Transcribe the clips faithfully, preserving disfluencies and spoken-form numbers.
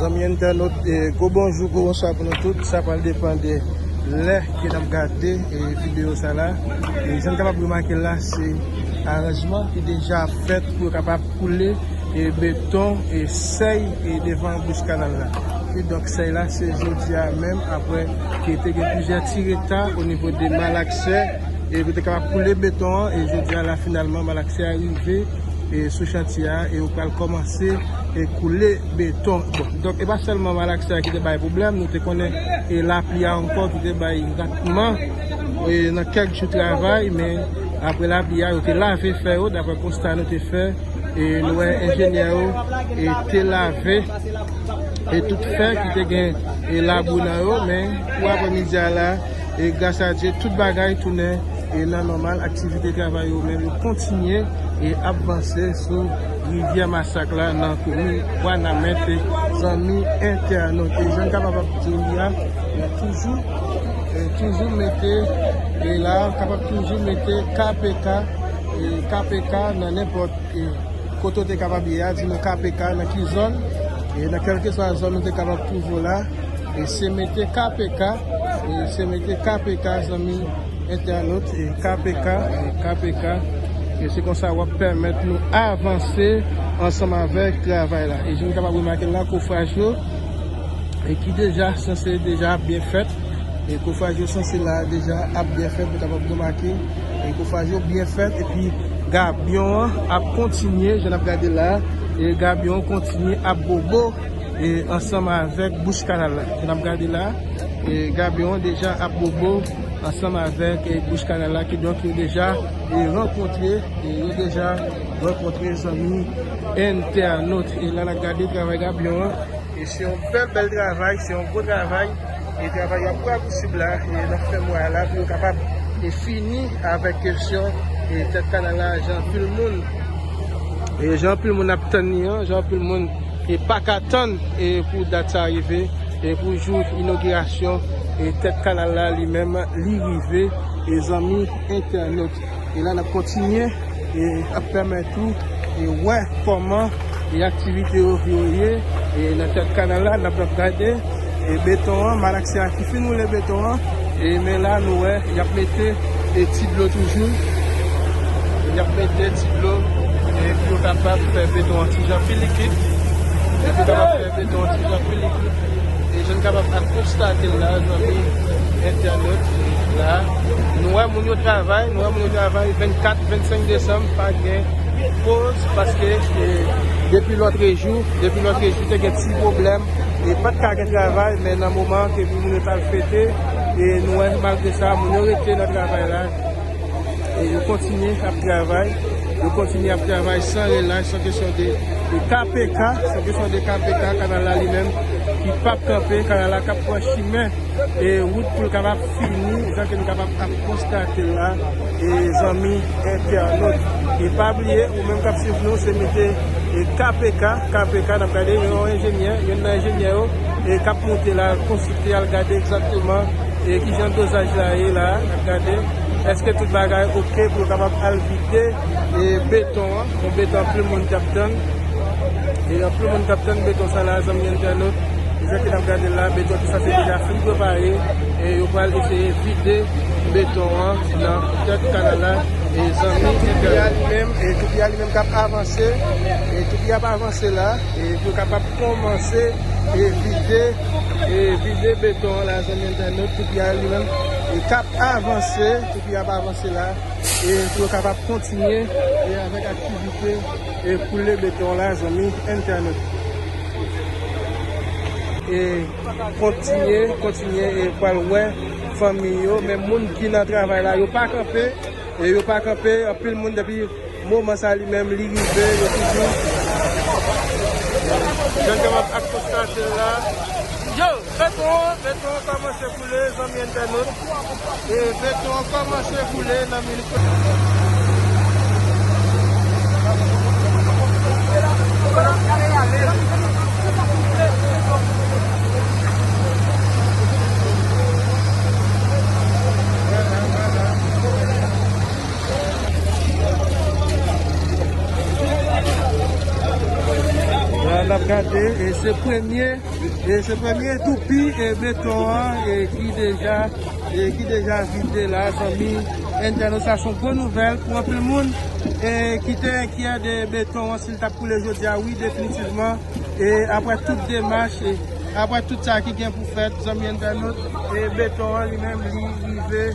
Zanmi entènot, e, gwo bonjou, gwo bonswa pou nou tout. Sa pral depann de lè ke n ap gade, e, videyo sa la. E, jan n kapab remake la, se aranjman ki deja fèt pou yo kapab koule, e, beton, e, sèy, e, devan bouch kanal la. E donk, sèy la, se jodi a menm, apre ke te gen plizyè ti reta o nivo de malaksè, e, pou te kapab koule beton an, e jodi a la, finalman, malaksè a rive, e, sou chantye a, e yo pral kòmanse, e, koule beton. Bon, donk, e pa sèlman malaksè a ki te bay pwoblèm, nou te konnen, e, lapli a ankò ki te bay ratman, e, nan kèk jou travay, men apre lapli a, yo te lave fè yo, daprè konsta nou te fè, e, nou wè enjenyè yo, e, te lave, e, tout fè ki te gen, e, labou nan yo, men pou aprèmidi a la, e gras a Dye, tout bagay tounen, e, nan nòmal, aktivite travay yo menm yo kontinye, e, ap vanse sou rivyè Masak la nan komin Wanament, zanmi entènot. E jan n kapab ap di w li a, e, toujou, e, toujou mete, e la, kapab toujou mete K P K, e, K P K nan nenpòt, e, kote w te kapab ye a, di nou K P K nan ki zòn, e nan kèlkeswa zòn ou te kapab twouve w la, e se mete K P K, e se mete K P K, zanmi entènot, e K P K, e K P K, e se konsa w ap pèmèt nou avanse ansanm avèk travay la. E jan nou kapab remake la, kofraj yo, e ki deja sanse deja ap byen fèt. E kofraj yo sanse la deja ap byen fèt, nou kapab remake. E kofraj yo byen fèt, epi gabyon an ap kontinye, jan n ap gade la. E gabyon an kontinye ap bobo, e ansanm avèk bouch kanal la. Jan n ap gade la, e gabyon an deja ap bobo ansanm avèk, e, bouch kanal la, kidonk yo deja, e, rankontre, e, yo deja rankontre, zanmi entènot. E la n ap gade travay gabyon an. E se yon bèl, bèl travay, se yon gwo travay. E travay yo ap rapousib la, e nan fen mwa la, pou yo kapab, e fini avèk kesyon, e tèt kanal la, jan anpil moun, e jan anpil moun ap tann li an, jan anpil moun, e pa ka tann, e pou dat sa rive, e pou jou inogirasyon, e tèt kanal la li menm, li rive, e zanmi entènot. E la n ap kontinye, e ap pèmèt ou, e wè kòman, e aktivite yo, yo ye, e nan tèt kanal la, n ap, n ap gade, e beton an, malaksè a ki fin woule beton an, e men la nou wè, y ap mete, e ti dlo toujou, y ap mete ti dlo, e pou yo kapab fè beton an ti jan pi likid, e pou yo kapab fè beton an ti jan pi likid. E jan n kapab ap konstate l la, zanmi entènot, la, nou wè moun yo travay, nou wè moun yo travay vennkat, vennsenk desanm, pa gen poz, paske, e, depi lòtrejou, depi lòtrejou, te gen ti pwoblèm, e pa t ka gen travay, men nan moman ke moun yo t al fete, e nou wè, malgre sa, moun yo rete nan travay la. E yo kontinye ap travay, yo kontinye ap travay san relach, se yon kesyon de, de K P K, se yon kesyon de K P K, kanal la li menm ki p ap kanpe, kanal la k ap pran chimen, e wout pou l kapab fini, jan ke nou kapab ap konstate l la, e zanmi entènot. E pa bliye, ou menm k ap swiv nou, se mete, e K P K, K P K, n ap gade yon enjenyè, youn nan enjenyè yo, e k ap monte la, konsilte, al gade egzakteman e kijan dozaj la ye la, n ap gade èske tout bagay oke pou yo kapab al vide, e, beton an. Yon beton anpil moun t ap tann. E anpil moun t ap tann beton sa la, zanmi entènot. Jan ke n ap gade la, beton ki sanse deja fin prepare. E yo pral eseye vide beton an nan tèt kanal la. E zanmi entènot. Toupiya li menm, e toupiya li menm k ap avanse. E toupiya ap avanse la. E pou yo kapab kòmanse, e vide, e vide beton an la, zanmi entènot, toupiya li menm, e k ap avanse, toupiya ap avanse la, e pou yo kapab kontinye, e avèk aktivite, e koule beton la, zanmi entènot. E kontinye, kontinye, e pral wè fanmi yo, men moun ki nan travay la, yo pa kanpe, e yo pa kanpe, anpil moun depi moman sa li menm, li rive, yo toujou. Jan n kapab ap konstate l la. Yo, beton, beton kòmanse koule, zanmi entènot. E beton kòmanse koule nan minit. La n ap gade. E, e se premye, e se premye toupi e beton an e ki deja, e ki deja vide la, zanmi entènot. Sa se yon bon nouvèl pou anpil moun e ki te enkyè de beton an, si l t ap koule jodi a. Wi, definitivman, e apre tout demach, e apre tout sa ki gen pou fèt, zanmi entènot, e beton an li menm, li rive,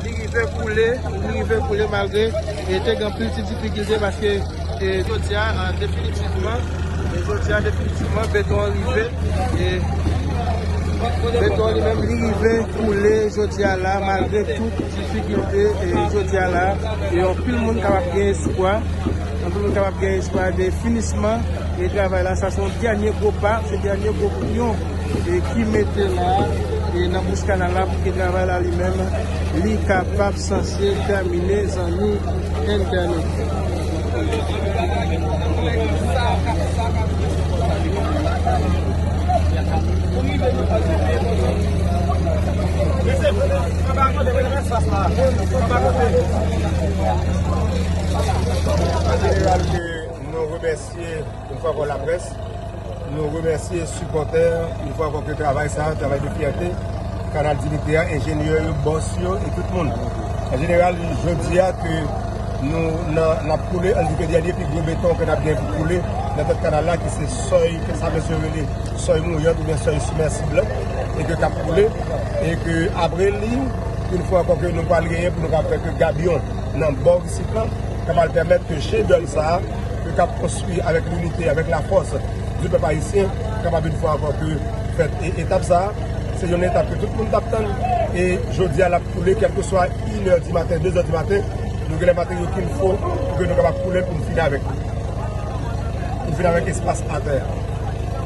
li rive koule, li rive koule malgre e te gen anpil ti difikilte paske e jodi a, a, definitivman, e jodi a definitivman beton an rive, e beton an li menm li rive koule jodi a la, malgre tout difikilte, e jodi a la, e anpil moun kapab gen espwa, anpil moun kapab gen espwa de finisman e travay la. Sa se yon dènye gwo pa, se dènye gwo pyon e ki mete la, e nan bouch kanal la pou ke travay la li menm li kapab sanse tèmine, zanmi entènot. An jeneral, ke nou remèsye yon fwa ankò laprès. Nou remèsye sipòtè, yon fwa ankò, ke travay sa, travay de fyète, Kanal Dinite a, enjenyè yo, bòs yo, e tout moun. An jeneral, jodi a, ke nou nan, n ap koule, an di ke dènye pi gwo beton ke n ap gen pou koule nan tèt kanal la, ki se sòy, ke sa mesye yo rele sòy mouyant oubyen sòy simèsib la, e ke k ap koule, e ke apre li, yon fwa ankò, ke nou pral genyen pou nou kapab fè ke gabyon nan bò isit la, kapab pèmèt ke chedòv sa a, ke k ap konstwi avèk linite, avèk lafòs di pèp ayisyen, kapab yon fwa ankò ke fèt. E etap sa a, se yon etap ke tout moun t ap tann, e jodi a, l ap koule, kèlkeswa inè di maten, dezè di maten, nou gen lè materyo kil fo pou ke nou kapab koule l pou n fini avèk li. Pou n fini avèk espas atè a.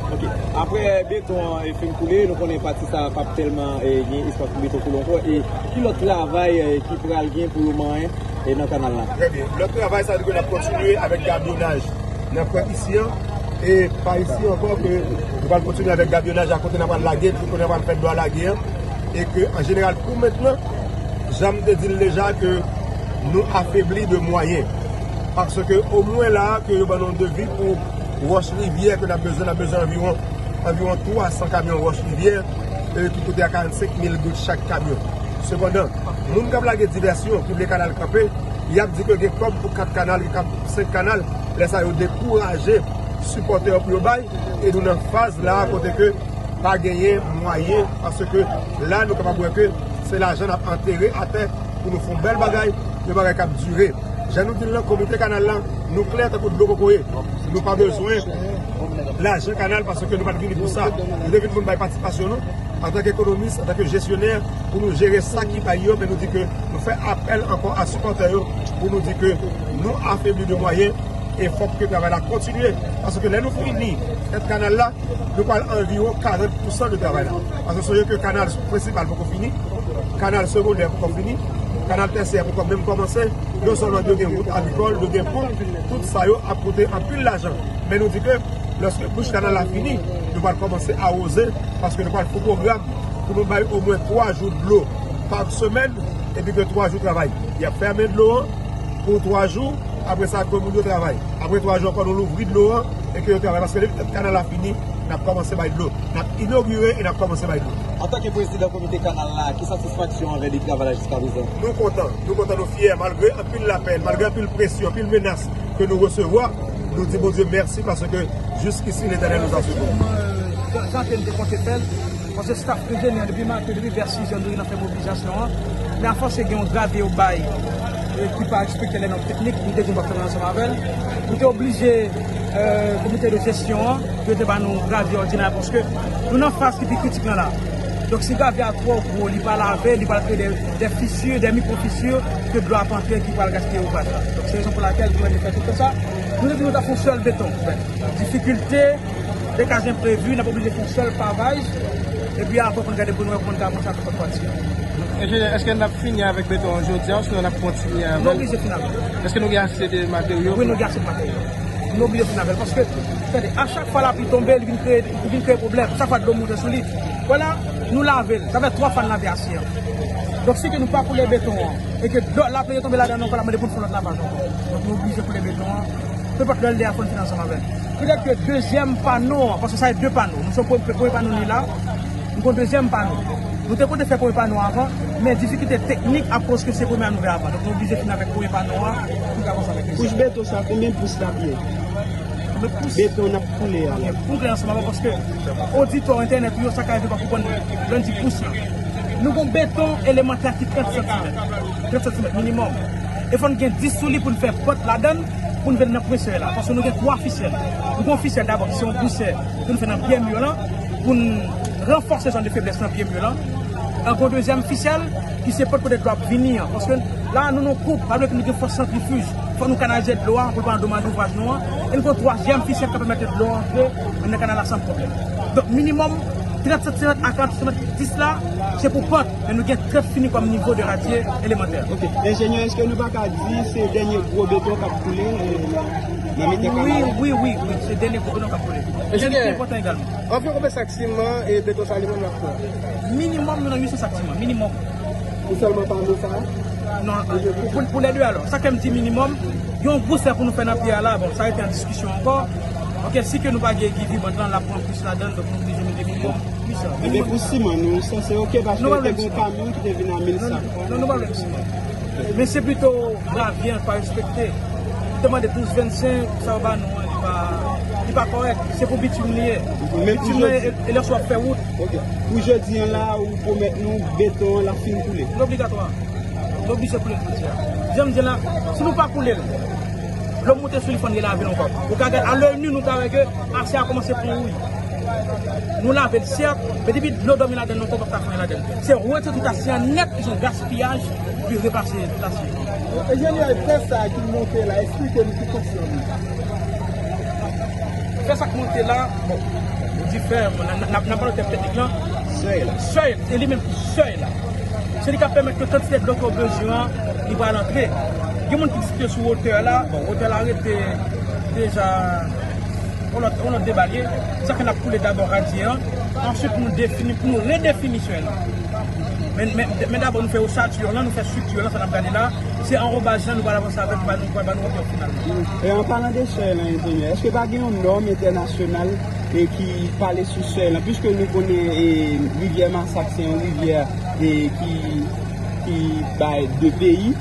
Ok. Apre beton an, e, fin koule, nou konnen pati sa a p ap tèlman, e, gen espas pou beton koule ankò. E ki lòt travay, e, ki pral gen pou yo manyen, e, nan kanal la? Trè byen. Lòt travay, sa vle di ke n ap kontinye avèk gabyonaj nan kwen isi an. E pa isi ankò ke nou pral kontinye avèk gabyonaj a kote n ap pral lage, kote n ap pral fè dlo a lage an. E ke, an jeneral, pou mentnan, jan m te di l deja, ke nou afebli de mwayen. Paske omwen la a, ke yo ban nou devi pou wòch rivyè ke n ap bezwen, n ap bezwen anviwon, anviwon twa san kamyon wòch rivyè, e, ki koute a karannsenk mil goud chak kamyon. Sepandan, moun k ap lage divèsyon, ki vle kanal kanpe, y ap di ke gen kòb pou kat kanal, gen kab pou senk kanal. Lè sa yo dekouraje sipòtè yo pou yo bay, e nou nan faz la a kote ke pa genyen mwayen, paske la nou kapab wè ke se lajan n ap antere atè pou nou fè yon bèl bagay, yon bagay k ap dire. Jan nou di l lan, komite kanal la, nou klè tankou dlo kokoye. Nou pa bezwen lajan kanal paske nou pa t vini pou sa. Nou te vin pou n bay patisipasyon nou, antanke ekonomis, antanke jesyonè, pou nou jere sa ki bay yo, men nou di ke nou fè apèl ankò a sipòtè yo pou nou di ke nou afebli de mwayen e fòk ke travay la kontinye. Paske lè nou fini tèt kanal la, nou pral anviwon karant pousan de travay la. Paske sonje ke kanal prensipal poko fini, kanal segondè poko fini, kanal tèsyè poko menm kòmanse. Non sèlman dwe gen wout agrikòl, dwe gen pon, tout sa yo ap koute anpil lajan. Men nou di ke lòske bouch kanal la fini, nou pral kòmanse awoze, paske nou pral fè pwogram pou nou bay omwen twa jou dlo pa semèn, epi ke twa jou travay. Y ap fèmen dlo an pou twa jou, apre sa, ke moun yo travay. Apre twa jou ankò, nou louvri dlo an, e ke yo travay. Paske depi tèt kanal la fini, n ap kòmanse bay dlo. N ap inogire e n ap kòmanse bay dlo. Antanke prezidan komite kanal la, ki satisfaksyon anvè de travay la jiskaprezan? Nou kontan. Nou kontan, nou fyè. Malgre anpil lapèn, malgre anpil presyon, anpil menas ke nou resevwa, nou di Bondye mèsi paske jusqu'ici l'Éternel nous a secourus. Jan, jan ke n te konte fè l, paske staf enjenyè depi maten, depi vè sizè, nou te nan fè mobilizasyon an. Men afòs ke gen yon gravye yo bay, e, ki pa respekte lè nòm teknik, nou te di nou p ap travay ansanm avè l. Nou te oblije, e, komite de jesyon an, yo te ba nou gravye òdinè, paske nou nan faz ki pi kritik lan la. Donk, si gravye a twò gwo, li pa lave, li pral kreye de, de fissure, de micro fissure, ke dlo ap antre, ki pral gaspiye ouvraj la. Donk, se rezon pou lakèl nou fè tout sa. Nou te di nou t ap fè yon sèl beton. Difikilte, de ka enprevi, n ap oblije fè yon sèl pavaj, epi apre pou n gade pou n wè kòman n ka avanse avèk lòt pati a. Enjenyè, èske n ap fini avèk beton an jodi a, osinon n ap kontinye avè l? Nou oblije fini avè l. Èske nou gen ase de materyo? Wi, nou gen ase de materyo. Nou oblije fini avè l, paske, tande, a chak fwa lapli tonbe, li vin kreye, li vin kreye pwoblèm. Chak fwa dlo moute sou li. Vwala, nou lave l. Sa fè twa fwa n lave asye an. Donk, si ke nou pa koule beton an, e ke dlo, lapli yo tonbe ladan, nou ankò ap mande pou n fè yon lòt lavaj ankò. Donk, nou oblije koule beton an. Nenpòt lè l ye a, fò n fini ansanm avè l. Petèt ke dezyèm pano an, paske sa e de pano. Nou sou premye, premye pano ni la, nou gon dezyèm pano. Nou te konte fè premye pano avan, men difikilte teknik akoz ke se premye a nou fè avan. Donk nou oblije fini avèk premye pano a pou n ka kòmanse avèk dezyèm. Kouch beton sa, konbyen pous l ap ye? Konbyen pous? Beton n ap koule a la. Pou klè ansanm avan, paske oditè entènèt ou yo, sa ka rive pa konprann lè n di pous la. Nou gon beton elemantè ki trant santimèt. Trant santimèt minimòm. E fò n gen dis sou li pou n fè pòt ladan l, pou n vin nan presè la. Paske nou gen twa fisèl. Nou gen yon fisèl dabò ki se yon gousè ke nou fè nan pyè mi yo lan, pou n ranfòse zòn de feblès nan pyè mi yo lan. An gon dezyèm fisèl ki se pòt kote dlo ap vini an. Paske la nou nan koup, pa bliye ke nou gen fòs santrifij. Fò nou kanalize dlo a pou l pa andomaje ouvraj nou an. E nou gen yon twazyèm fisèl k ap pèmèt dlo a antre nan kanal la san pwoblèm. Donk minimòm trant santimèt a karant santimèt dis la, se pou pòt, men nou gen trant fini kòm nivo de radye elemantè. Ok. Enjenyè, èske nou pa ka di se dènye gwo beton k ap koule, eh, nan, nan mitan kanal la? Wi, wi, wi, wi, se dènye gwo beton k ap koule. Enjenyè, enjenyè, ki enpòtan egalman. Anviwon konbyen sak siman e beton sa li menm l ap pran? Minimòm, nou nan uit san sak siman, minimòm. Pou sèlman pano sa a? Non, pou, pou, pou lè de alò. Sa k fè m di minimòm, yon gwosè pou nou fè nan pyè a la, bon, sa rete an diskisyon ankò. Ok, si ke nou pa gen Guy Vibrant lan, l ap pran plis ladan l, donk nou oblije mete minimòm uit san. Ebyen, pou siman, nou sanse ok, paske te gen yon kamyon ki te vin a mil sak. Non, nou pa vle siman. Men se pito gravyè an pa respekte. Li te mande douz vennsenk, sa yo ba nou an, li pa, li pa kòrèk. Se pou bitim li ye. Bitim nan e, e lè w ap fè wout. Ok. Pou jodi an la, ou pwomèt nou beton an l ap fin koule? Li obligatwa. Li oblije koule jodi a. Jan m di la, si nou pa koule l, dlo moute sou li, fò n relave l ankò. Ou ka gade, a lè nu, nou ka wè ke asye a kòmanse pran wouy. Nou lave l, sèt, men depi dlo dòmi ladan l ankò, w p ap ka fè anyen ladan l. Se retire tout asye a nèt, se yon gaspiyaj, epi repase tout asye. Enjenyè, fè sa ki monte la, eksplike nou ki konstran li. Fè sa k monte la, bon, nou di fè, bon, n a, n a, n a pale tèm teknik lan. Sèy la. Sèy, se li menm ki sèy la. Se li k ap pèmèt ke kantite dlo ke w bezwen an, li pral antre. Gen moun ki diskite sou wotè la, bon, wotè la rete deja yon lòt, yon lòt deba l ye. Sa fè n ap koule dabò radye an, answit pou nou defini, pou nou redefini sèy lan. Men, men, men dabò nou fè osati lan, nou fè estrikti lan, sa n ap gade la, se anwobaz lan nou pral avanse avèk, nou pral, nou pral ba nou wotè finalman. E an palan de sèy lan, enjenyè, èske pa gen yon nòm entènasyonal e ki pale sou sèy lan, piske nou konnen, e, rivyè Masak se yon rivyè, e, ki, ki bay de peyi,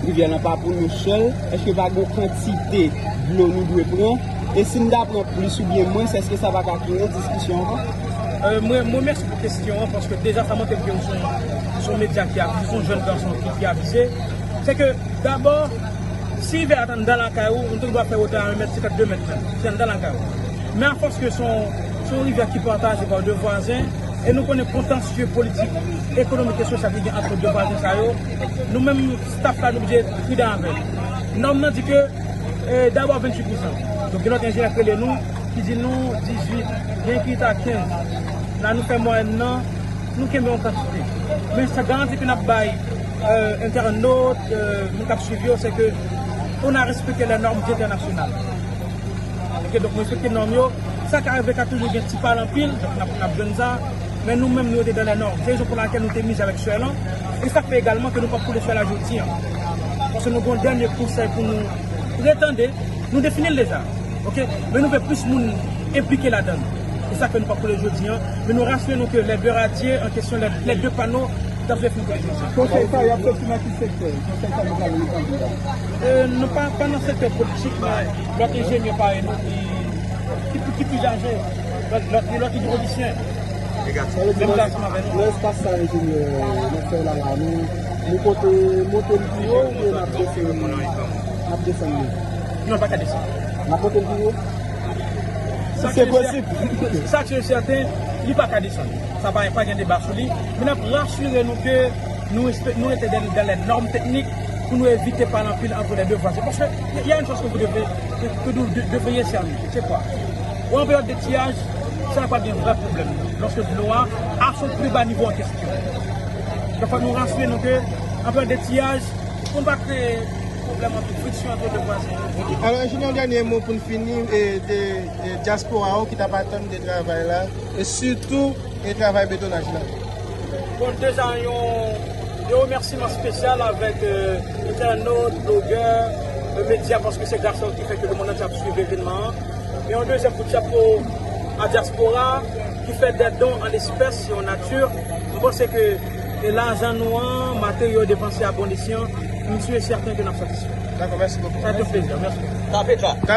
rivyè lan pa pou nou sèl, èske pa gen yon kantite dlo nou dwe pran? E si n ta pran plis oubyen mwens, èske sa pa ka tounen diskisyon ankò? E, mwen, mwen mèsi pou kesyon an, paske deja sa montre ke w se yon, se yon medya ki avize, se yon jèn gason ki, ki avize. Se ke, dabò, si rivyè a t anndan lakay ou, ou te dwe fè wotè a yon mèt senkant, de mèt menm. Se anndan lakay ou. Men afòs ke se yon, se yon rivyè ki pataje pa de vwazen, e nou konnen kontansye politik, ekonomik e sosyal ki gen ant de vwazen sa yo, nou menm, staff la, nou oblije pridan avè l. Nòm nan di ke, e, dabò venntuit pousan. Donk, gen lòt enjenyè ki rele nou, ki di nou dizuit, gen ki ta kenz. La, nou fè mwayèn nan, nou kenbe yon kantite. Men sa garanti ke n ap bay, e, entènot, e, moun k ap swiv yo, se ke on a respecté les normes internationales. Ok, donk, nou respekte nòm yo. Sa ka rive ka toujou gen ti pale anpil, donk n ap, n ap jwenn sa. Men nou menm, nou rete dans les normes. Se rezon pou lakèl nou te mize avèk sèy lan. E sa fè egalman ke nou p ap koule sèy la jodi an. Paske nou gen yon dènye konsèy pou nou retande. Nou defini l deja. Ok? Men nou vle plis moun enplike ladan l. Se sa k fè nou p ap koule jodi an. Men nou rasire nou ke lè de radye an kesyon, lè, lè de pano, t ap vle fin koule jodi an. Konsèy sa yo ap soti nan ki sektè? Konsèy sa nou pral retande la. E, nou pa, pa nan sektè politik, men lòt enjenyè parèy nou ki, ki, ki plis aje. Lòt, lòt, lòt idwolisyen. Menm klas ansanm avè nou. Nan espas sa, enjenyè, n ap fè la, la, nou, nou konte monte l pi wo oubyen n ap desann, n ap desann li? Non, l pa ka desann. N ap monte l pi wo? Si se posib. Sa k sèten, li pa ka desann. Sa pa, pa gen deba sou li. Men n ap rasire nou ke nou respè-, nou rete dans, dans les normes techniques pou nou evite pale anpil entre les deux voisins. Paske y a une chose que vous devez, que, que vous de-, devriez servir. C'est quoi? Ou an peryòd de tiyaj, sa pa gen vrè pwoblèm. Lòske dlo a, a son pli ba nivo an kesyon. Donk, fò nou rasire nou ke an peryòd de tiyaj, pou n pa kreye pwoblèm ant friksyon ant de vwazen. Alò, enjenyè, yon dènye mo pou n fini, e, de, de dyaspora yo ki t ap atann de travay la, e sitou, e travay betonaj la. Bon, deja, yon, yon remèsiman espesyal avèk, e, entènot, blogè, e, medya, paske se gras a yo ki fè ke lemonn antye ap swiv evènman an. E yon dezyèm kout chapo a dyaspora ki fè dè don an espès e an nati. M panse ke e lajan nou an, materyo depanse a bon esyan, m si e sèten ke n ap satisfè. Dakò, mèsi bokou. Sa te yon plezi. Mèsi. Tape tcha.